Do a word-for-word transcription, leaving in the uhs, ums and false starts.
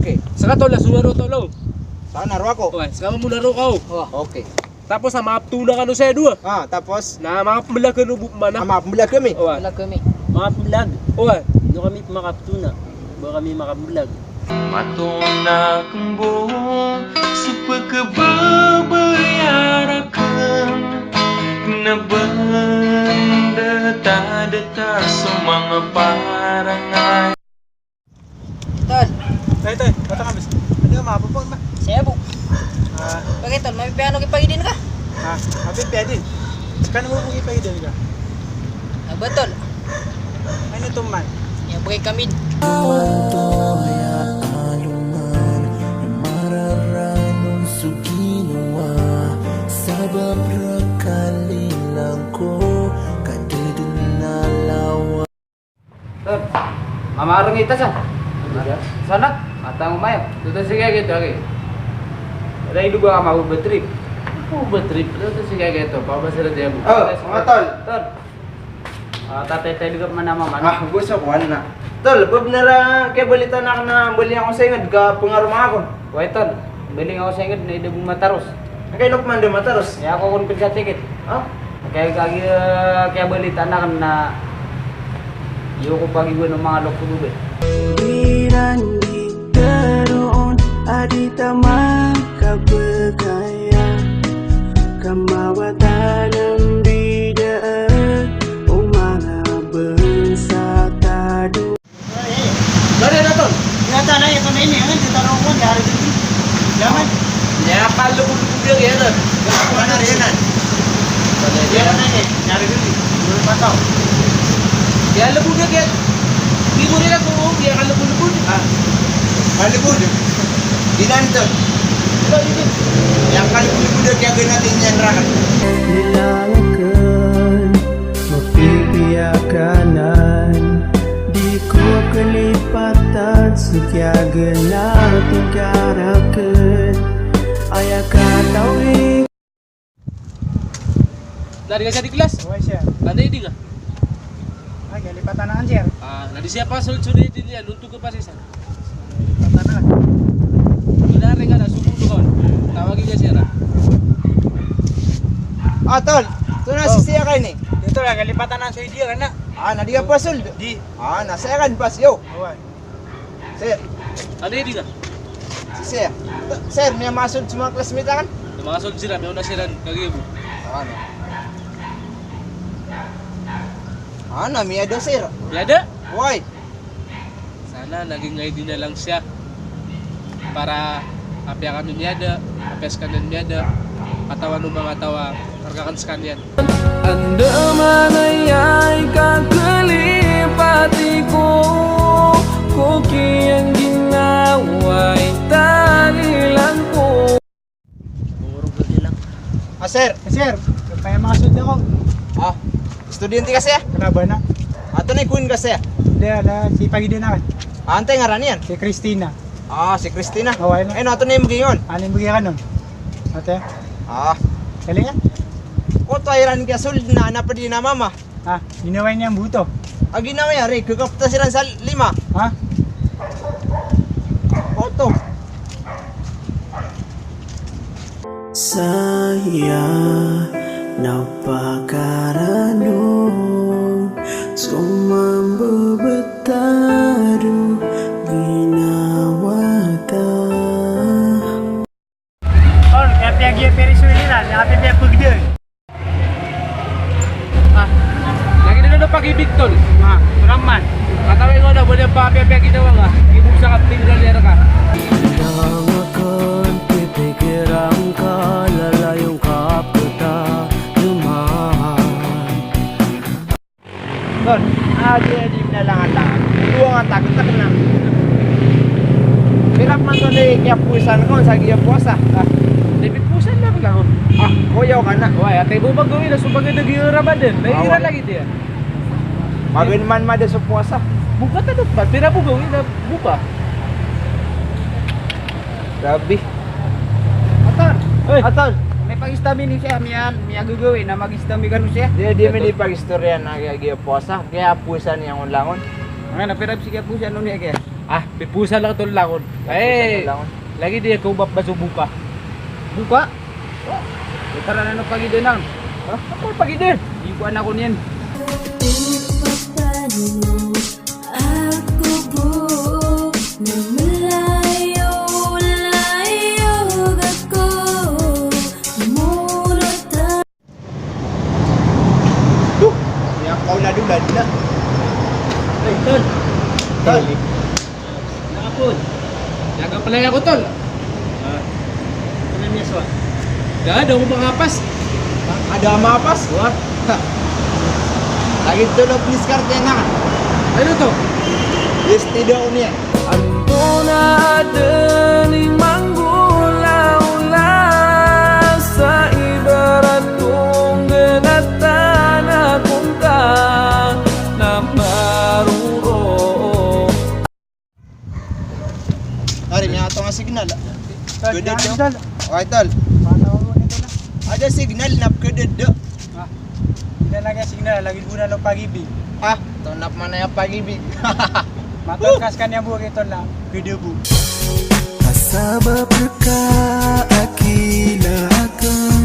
Okay. Seka tol, na so laro tol o. Seka na laro ako. Oway, seka mo laro ka o. Oway. Okay. Tapos a maptona kano saya dowa. Ah, tapos? Na mapmblag kano bo mana. Ah, mapmblag kami. Oway. Mblag kami. Mapmblag. Oway. Ino kami makaptona, ba kami makamblag. Matona kmbo so pkhababayar akn, kna ba dn data-data so manga parangay. Tol. Tay, tay, patang abis. Ano nga, mapapon ba? Saya bo. Ah. Bakit, tol? Mapipiya ano kipagidin ka? Ah, mapipiya din. Seka na bo kipagidin ka. Ah, ba, tol? Ano to man? Ya, bugay kami. Anto aya alongan i mararagon so ginawa, sabap rka lilang ko, ka da dn a lawan. Tol, mamarang ita sa. Sana, matang mayo. Tutu sige gitu lagi. Ada idu ba kama Uber trip. Uber trip, tutu sige gitu. Pabasa na diyan. Oh, mga tol. Tol. Ah, tatay tayo ka mana mama. Ah, gusto ko na. Tol, ba bnar a kiyabalitaan akn na mbali ako sa ingd ka pangaroma ako. Way, tol. Mbali ako sa ingd na ida bo mataros. Angkaino pman di mataros? Aya ko kon pn sa ticket. Ha? Kaya, kaya, kiyabalitaan akn na iyo ko pagiwan o manga loko bo ba. Iran di teroon a di ta makapagaya, kamawatan a mbidaan o manga bansa ta do. Bari na, tol. Ino tano, ito na ini, ano, di tano ko, di ari dito. Yaman. Aya kalbodbod a giyanan. Yaman na, yaman na. Yaman na, eh. Di ari dito. Dito pa tao. Aya kalbodbod a giyanan. Di mo rin ako, aya kalbodbod. Ah. Kalbodbod. Di na, tol. Aya kalbodbod a giyanan natin yan, rakan. Nilang akn, mapipiya ka nan. Di ko kalipatan so kiyaganatan ka rakn. Aya katawi. Na di ka sa di klas? Oway, sir. Anda di nga? Ay, kalipatan na, sir. Ah, na di siya pa, sol-, sol-, di niya, nunto ka pa siya, sir. Kalipatan na. Wala rin ka na, sumundo ka. Tawagi ka, sir, ah. Ah, tol. Ito na, oh, si Sir ka ini. Ito na, kalipatan na, so, idea ka na. Ah, na di ka pa, sol-, di. Ah, na saya kan, pas, yo. Oway. Sir. Ano yun, di ka? Si Sir. Sir, miyamasold so manga classmate akn? Miyamasold siran, miyaona siran kagiya bo. Ano? Ano, miyada, sir? Miyada? Why? Sana naging I D na lang siya. Para apiya kami miyada, apiya skaniyan miyada, katawan o manga taw a karga akn skaniyan. Andamanaya i kakalipati ko, ko kiyang ginawa i talilan ko. Ah, sir. Ah, sir, kaya makasold ako. Ah, estudyante ka, sir? Kena ba na? Antonaa i kowan ka, sir? Di, ala, si pagidin akn. Ah, antaa i ngaran iyan? Si Christina. Ah, si Christina. Oh, ayun. Ayun, ato na imbgay on. Ano imbgay ka nun? Ate? Ah. Galing, ah. Oto, iran kiyasold na, na pwede na mama. Ah, ginawa niyan buto. Ah, ginawa niyan, Rick, kakapta siran sa lima. Ha? Oto. Saya na pakaranod so mambebetad o ginawa ta. Tol, kaya piyag-, iya piyag-, iya piyag-, iya piyag-, Ah, lagi na na pag-ibig, tol. Ah, raman. Katawin ko na, wala pa, piyag-, piyag-, ginawa nga. Ibog sa kapting rally, ano ka? Kailangan ka, pipikiran ka, lalayon ka, peta, naman. Tol, adi, adi, na langan-langan. Dowa nga taktak na. Pira pman, tol, i kiyapowisan ka on sa giya powasa? Ah, di pipowisan lang langon. Ah, koyaw ka na. Oway, atay bo ba gawii na so bagay na giya Ramadan. Na iran lagi diya. Magan man mada so powasa. Buka ta doon ba? Pira bo gawii na buka? Grabe. Atol. Oy. Atol. May pag-istorya mi siya, miya, miyagagawii na mag-istorya kano siya. Di, di mi di pag-istorya na kaya giya powasa. Kaya powisan iyan on langon. Ano, pira pisi kaya powisan on iyan kaya? Ah, piposan ako tol, langon. Piposan, eh, langon. Lagid iyan ko bap baso boka. Boka? Oh, ikaran ano pagid iyan? Ha? Ano pagid iyan? Di ko anak ko niyan. Duh, niyan kaw na doon, dali na. Ay, tol. Tol. Nakapon. Naga pala ako, tol. Ah. Ano niya, Swan? Da, da ako mangapas. Ha? Ada mapas? Wa. Ha. Lagid tol o diskarte na. Ano to? Yes, tidak niyan. Antonaa dn i manggolawla sa ibarat ko nggnatan a kongka na maroro. Ari, miyatonga signal. Tol, keded, tol. Oi, tol. Ada signal na keded. Ah. Anda lagi signal, lagid bo na lo pagibig. Ah, tonap mana ya pagibig. Matol kas kan ya bo kito na. Gede bo. Asabap reka akila akan